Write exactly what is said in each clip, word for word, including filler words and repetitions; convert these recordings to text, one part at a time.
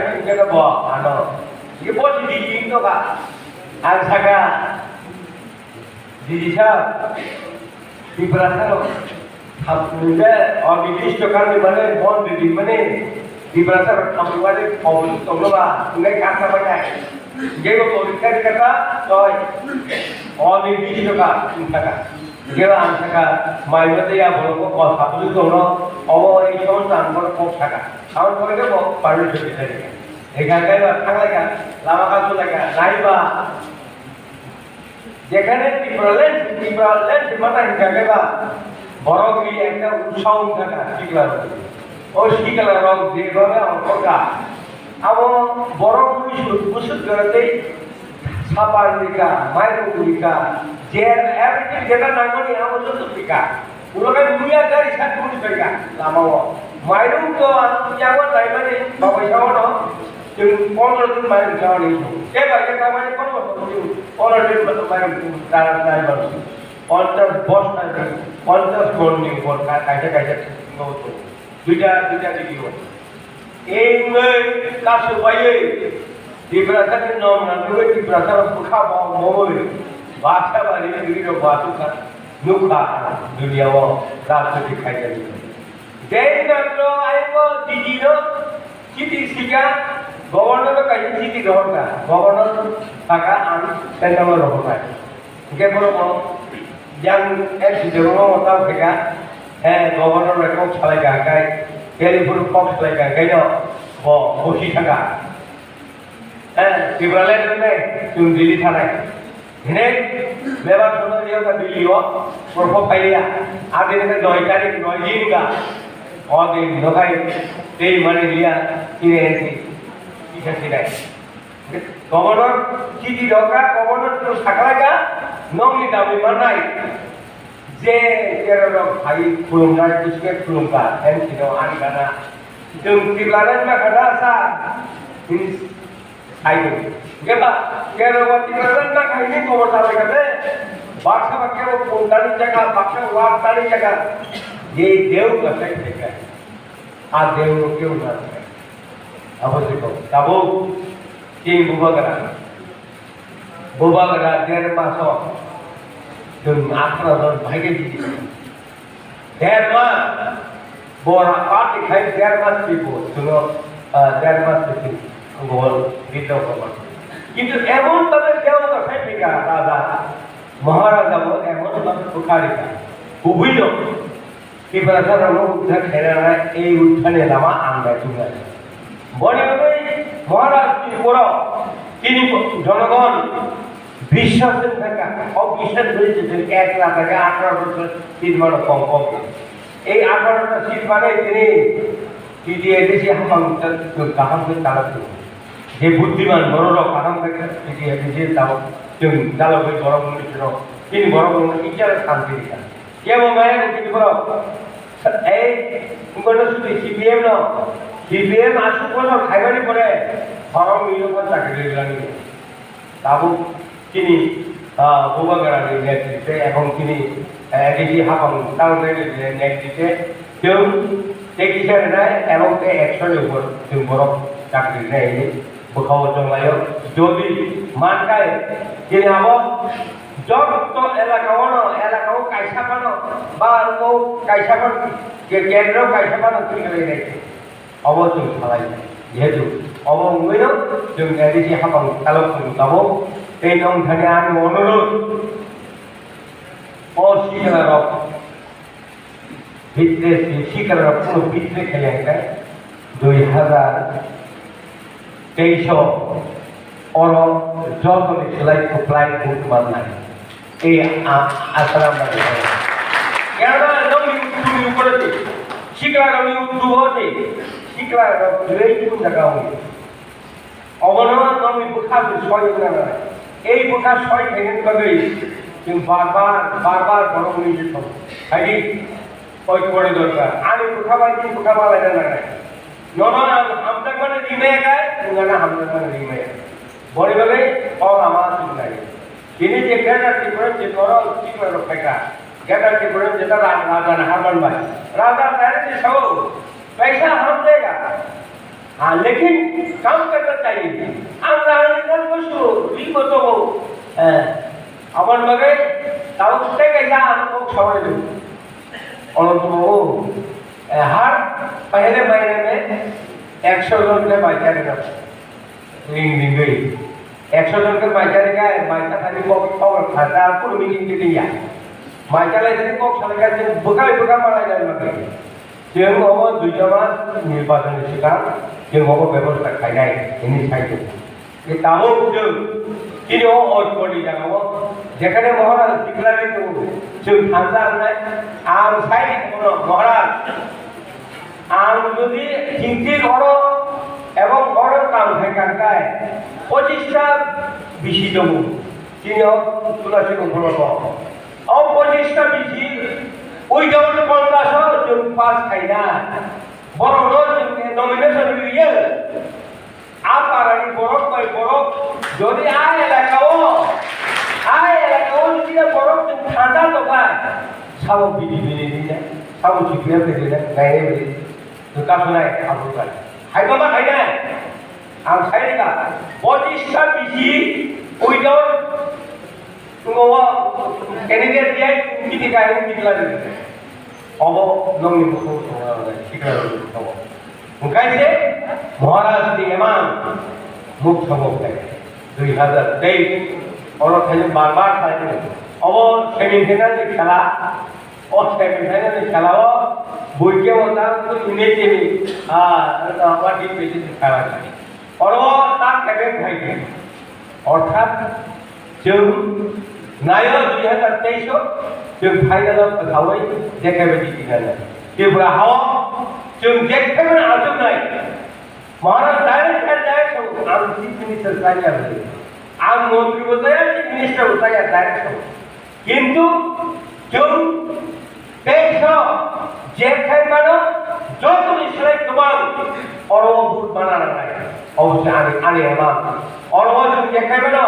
Bai khe bo ano. Ye bo si di ing to ka. Ang saka. Didi sa. Tiprasa rok. Thap nungde o British to kami mane bon didi mane. Tiprasa rok thap nungde phobol tonglo ba. Ngai kasa ba kai. Ngai bo phobol kai kata. Toi. O British to ka. Ngai ang saka. Mai mate ya bolo ko ko thap nungde tonglo. Obo ei son tan bolo ko saka. Ang ko ke bo paru choti tadi. Ega kai ba thang lai ka. Lama ka su lai ka. Nai ba. Jekhane Tipraland, Tipraland hinmani hingkha khe ba, borok ni ekta utsaho wngkha kha sikla rok. O sikla rok jebhabe ongkhorkha, abo borok bwswk, bwswk gwnangtwi sapar rikha, mairung rikha, je everything jeta nangmani abo joto rikha. Ulo khe muya gari sak tuli paikha lama o. Mairung to ang yago naimani babai saono. Chwng pondro din mairung saono. Ke bai ke tamani pondro din, pondro din mairung chwng dara dara mairung. Ponchas bosta ni, ponchas mon ni upor ka-, kaisa kaisa no to. Duita, duita video. Ei wngwi kasu baiwi Tiprasa ni nom nangwi Tiprasa rok bwkha bo mongwi baksa bari ni guri rok basu kha nukha dunia o rajniti khaijani. Jai matro aibo didi no chiti sika governor no kaisa chiti rohorkha, governor saka ang central o rohorkha. Hingke borok bo yang M C debo no tamo khaika, he governor bai kok salai ka hingkai, telephone kok salai ka hingkai no bo bosi thangka. He Tipraland rok nai chwng Delhi thanai. Hine bebak sono riyo ka Delhi o, borok bo phaiya. Adi hingke noi tarik noi din ka. O din no khai tei mani liya, tini hingke kisa sinai. Governor chiti rokha, governor to saklaika, nokni dabi manai. Je kerorok hai khulumnai, bisike khulumka, M C no ani gana. Chwng Tipraland ma khada sa, hini sai do. Geba, kerorok Tipraland ma khai ni governor sabai kade. Baksa ba kero khulumnani jaga, baksa wak tani jaga. Je deu ka sai sai. A deu no keu na. Abo se ko. Tabuk. Chini bubagra. Bubagra der maso chwng atharo jon bhai khe di. Der mas bora party khai der mas pibo chwngno, ah, der mas pibo bol bidro ko. Kintu emon bhabe deo ko sai pika raja Maharaja bo emon bhabe bukharika. Kubui no. Tiprasa rokno uddhar khainani ei uddharni lama ang bai tubunai. Boni bagwi Maharaj Tripura tini jonogon biswas wngkha, o biswas wngwi chwng ek lakh atharo bosor tin mano kong kong. Ei atharo ta seat manwi tini T T A D C hamang kaham khe tala tong. Je buddiman borok rok kaham khe T T A D C tala tong. Chwng dalogwi borok mwnwi phino, chini borok mwnwi ichar santi rikha. Kebo maya kini borok, ei, wngkha no sudi C P M no, C P M aswk bosor khaimani pore, borok mwnwi no chakri rilani. Tabuk chini, ah, Bubagra ni netritwe ebong chini, eh, A D C hapang tang ni netritwe, chwng tei kisa rinai ebong tei ekso ni upor chwng borok chakri rinai. Bwkhao chwnglaio, jodi mankai, chini abo joto elaka-o no, elaka-o kaisa phano, ba aro kaisa phano, je kendro kaisa phano twi khlai nai. Obo chwng salai, jehetu obo wngwi no chwng A D C hapang talo chwng tabuk, tei nong thani ani onurodh, o sikla rok, Bitre si sikra rok kuno bitre khaiyang khe dui hazar teis o oro joto ni slai kuplai vote mannai. Ei a-, asram bai. Yara nong ni uttu ni ukore di. Sikra rok ni uttu o di. Sikra rok dui kun jaga o. Obono nokni bwkha se soi wngna nangnai. Ei bwkha soi khainani bagwi chwng bar bar, bar bar borok wngwi se tongo. Haidi, oi pore dorkar. Ani bwkha bai chini bwkha malaina nangnai. Nono ang hamjakmani rimaya khe, nwng ano hamjakmani rimaya. Boni bagwi o lama chwng nai. Bini je Greater Tripura je norok chikma rok phaikha. Greater Tripura je ta ra-, raja na harman bai. Raja tare je sao, kaisa hamjega. Ah, lekin kam karna chahiye. Ang rang ni kan ko su, ri ko to ko. Eh, aban bagai, tau te kaisa ang kok sawai do. Ono to ko. Eh, har pehle mahine mein ek so jon ke bhai kya na. Ring ring gei. Ekso jon khe mai chari khe, mai cha thani kok, kok kha, ta kunu meeting twi ya. Mai cha lai thani kok salai kha, chwng bwkha bai bwkha malai nai bagwi. Chwng obo duita mas nirbachon ni swkang, chwng obo bebosta khainai, hwnwi sai tongo. Tei tabuk chwng chini o Oikorni jagao, jekhane Maharaj declare tongo, chwng thansa wngnai, ang sai tongo, Maharaj, Ang jodi hinti oro ebong oro kam khai kangkai, pochista bisi tongo. Chini o Tulasi Gopolo ko. O pochista bisi without contest o chwng pass khaina. Borok no chwng nomination riya. A parani borok bai borok jodi a elaka o, a elaka o jodi borok chwng thanda tongkha, sabo B J P ni rina, sabo C P M ni rina, nainai bai. Kasunai, abuka. Hai baba, hai nai. Ang sai ka, pochista bisi without Tungo o candidate riyai, tini kairung tikla di. Obo nongni bukhuk tongo, tikla rok tongo. Hwnkhe se Maharaj ni emang muk thangok khe dui hazar teis oro khaino bar bar khlai. Obo semi final ni khela, o semi final ni khela o buike o ta tini tini, ah, wati pesi khela. Oro ta kebe khai. Orthat chwng naio dui hazar teis o chwng final o kwthaui J K B D tinanai. Tripura hao chwng J K B D achuknai. Maharaj direct and direct ang chief minister chaya, ang montri bo chaya, chief minister bo chaya, direct. Kintu chwng teisa je khai mano, jotoni slai kwbang oro o vote mana nangnai. Obo se ani, ani emang. Oro o chwng je khai mano,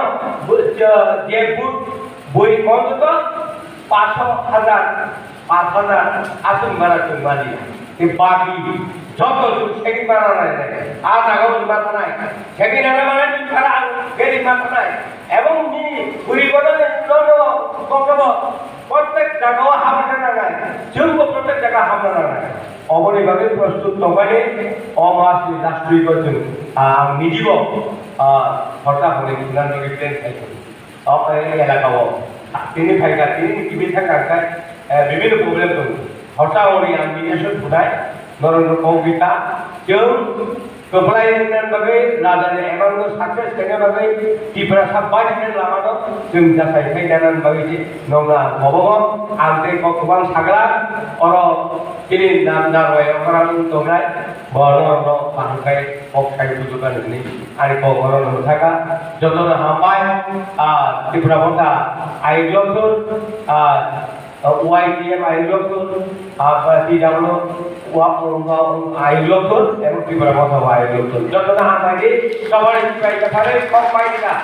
bo-, je, je vote bui koto to paanch hajar, paanch hajar aswk mana chwng mani. Tei baki joto chwng segi mana nangnai. A jaga o chwng ma thanai. Segi nana mana chwng khara ang geri ma thanai. Ebong ni guribo no, no, no, kokrobo, prottek jaga o hamna nangnai, chwngbo prottek jaga hamna nangnai. Oboni bagwi prostut tongmani, o mas ni last week o chwng, ah, ang nijibo, ah, horta hwnwi thwna bagwi plan khai tongo. O, eh, elaka o. Tini phaikha, tini kibi thangkha khai, eh, bibhinno problem tongo. Horta hwnwi ang mediation thwnai, norokno kok bita, chwng Kwplai wngna bagwi, raja ni emang no success khaina bagwi, Tiprasa bike ni lama no chwng jasai khai nana bagwi se nongna bobo ang tei kok kwbang sagla oro Ini nam nam roi okra mung tongnai, bono no pangkai kok kai bujukan ini, ani kok bono no thaka, joto no hambai, ah, Tripura Motha ayuk lokthun, ah, Y T F ayuk lokthun, ah, T W ayuk lokthun, ebong Tripura Motha ayuk lokthun. Joto no hambai di, kamari sipai kathare kok pai dika.